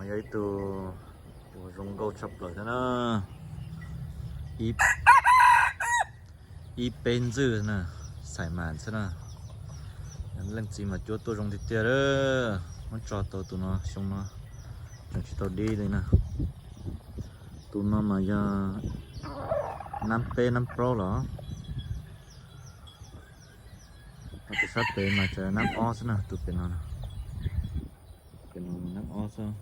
Yog ib tug uas zoo nkauj tshaj plaws thiab na. Ib peb ntxwj na, xais mas xwb na. Leej txiv mas cuab tuaj zoo tiag tiag lawm. Muab tso tau tus no xyoo no tseem tsis tau dib li na. Tus no mas yog nab peb nab plaub los. Tus sab pem mas tseem nab ob xwb na, tus pem no. Tus no nab ob xwb.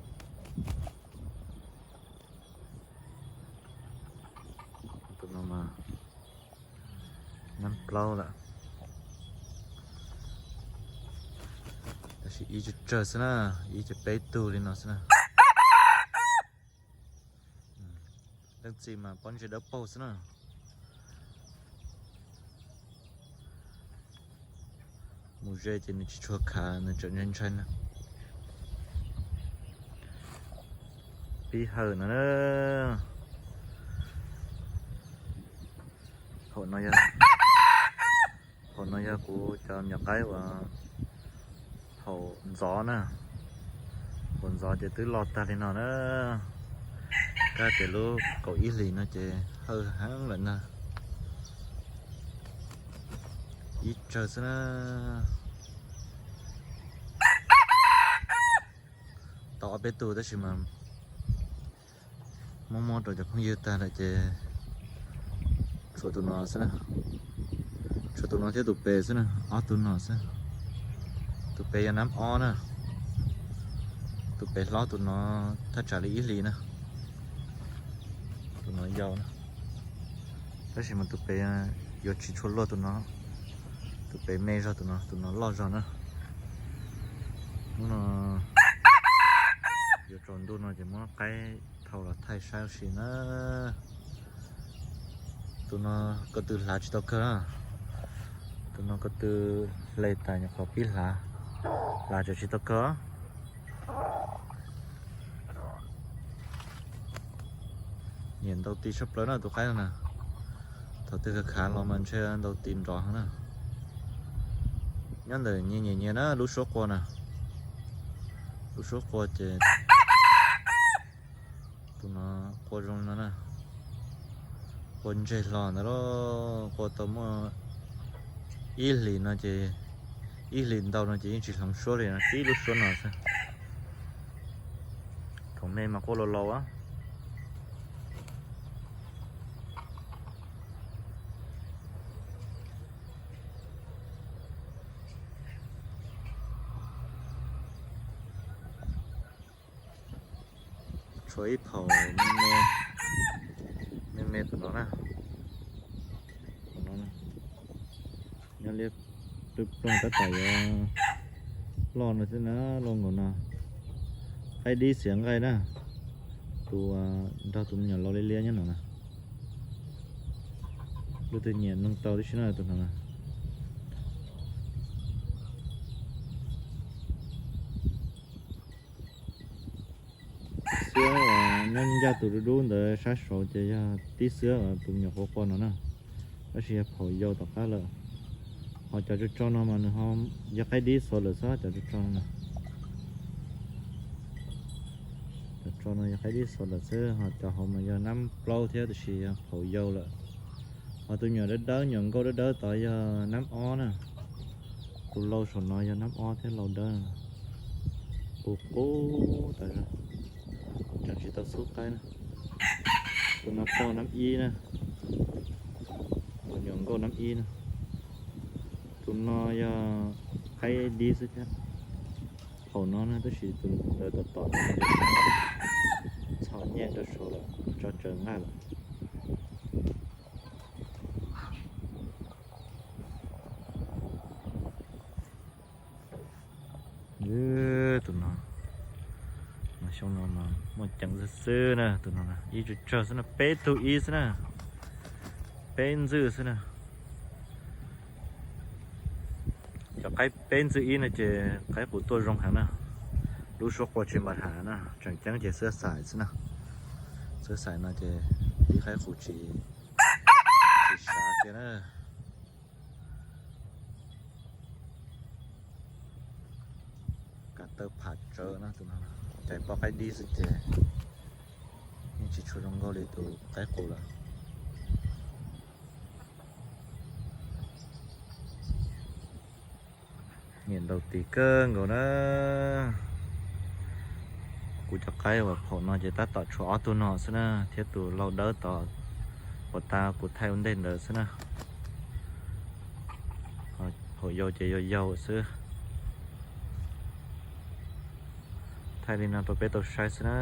Tus no mas nab plaub lawm. Tab sis ib tsawg tsawg xwb na, ib tsawg peb tug li no xwb na. Leej txiv mas pob ntseg dawb paug xwb na. Mus ze ces nws tsis tshua khav, nws tseem ntshai ntshai na. Pib hawm no na. Thaum no yog, thaum no yog kuv cov nyuam qaib uas thaum ntxov na. Thaum ntxov ces twb loj tag li no na. Kab tias lub kaum ib hlis no ces hawj heev lawm na. Ib tsawg xwb na. Tau ob peb tug tab sis mas muab muab rau cov phooj ywg tag lawm ces tshuav tus no xwb na. Tshuav tus no thiab tus pem xwb na, ob tug no xwb. Tus pem yog nab ob na. Tus pem hlob tus no thaj tsam li ib hlis na. Tus no yau na. Tab sis mas tus pem yuav tsis tshua luaj tus no. Tus pem me zog tus no, tus no loj zog na. Hnub no yuav tsaus ntuj no ces muab qaib thau los thaij saib ua si na. Tus no ko tw hlav tsis tau kawg na. Tus no ko tw hle tas nyuam qhuav pib hlav, hlav tseem tsis tau kawg. Nyiam ntaus tis tshaj plaws na tus qaib no na. Thaum twg khav khav los mas ntshe ntaus tis nrov heev na. Nyob ntawm nyias nyiam nyias na lub suab qua na. Lub suab qua ces tus no qua zoo no na. Qua ntseg hlo ntawd lauj, qua tau muaj ib hlis no ces, ib hlis ntau no ces yeej tsis hloov suab li no, tib lub suab no xwb. Thaum me mas qua laus laus. Tshuav ib phaum me me, me me tom no na. Nyob liab ploog ploog tab tom yuav loj no xwb na, loj nkaus no. Qaib dib xiav nqaij na, tus nrog tus me nyuam laus liab liab nyob no na. Leej twg nyiam nug tau tib si na tus no na. Xiab uas nyob ncaj tus dub dub ntawd sab saud ces yog tib xiab uas tus me nyuam qua qua no na, tab sis yog phaum yau tom qab lawm. Ho cov tso tso no mas nws ho yog qaib dib xuav lawm xwb, cov tso tso no. Cov tso no yog qaib dib xuav lawm xwb, ho cov hauv mas yog nab plaub thiab tab sis yog phaum yau lawm. Ho tus nyuam dawb dawb, nyuam nkauj dawb dawb tod yog nab ob na. Tus lau saum no yog nab ob thiab lau dawb. Qus qus tas zog, tseem tsis tau xub qaib na. Tus no poj nab ib na, tus nyuam nkauj nab ib na. Tus no yog qaib dib xwb thiab. Phaum no na tab sis tus ntawd tom tom txhom nyiaj rau saud lawm, tso tsaws nqaj lawm. Tus no, xyoo no mas muaj ceev xwb xwb na, tus no ib tsawg tsawg xwb na, peb tug ib xwb na, peb ntxwj xwb na. Cov qaib peb ntxwj ib no ces qaib qus tuaj zoo heev na, lub suab qua tsis npam hav na, tseem ceeb ces xwb xais xwb na, xwb xais no ces ib qaib qus tsis, tsis sav kiag na. Kav Pham tsawv no, tus no cais poj qaib dib xwb ces yeej tsis tshua zoo nkauj li tus qaib qus lawm. Nyiam ntaus tis kawg nkaus na. Kuv cov qaib uas phaum no ces tab tom tshuav ob tug no xwb na, thiab tus laug dawb tom uas tas kuv thaij ua ntej ntawd xwb na. Phaum yau ces yau yau xwb. Thaij li no rau peb tau saib xwb na.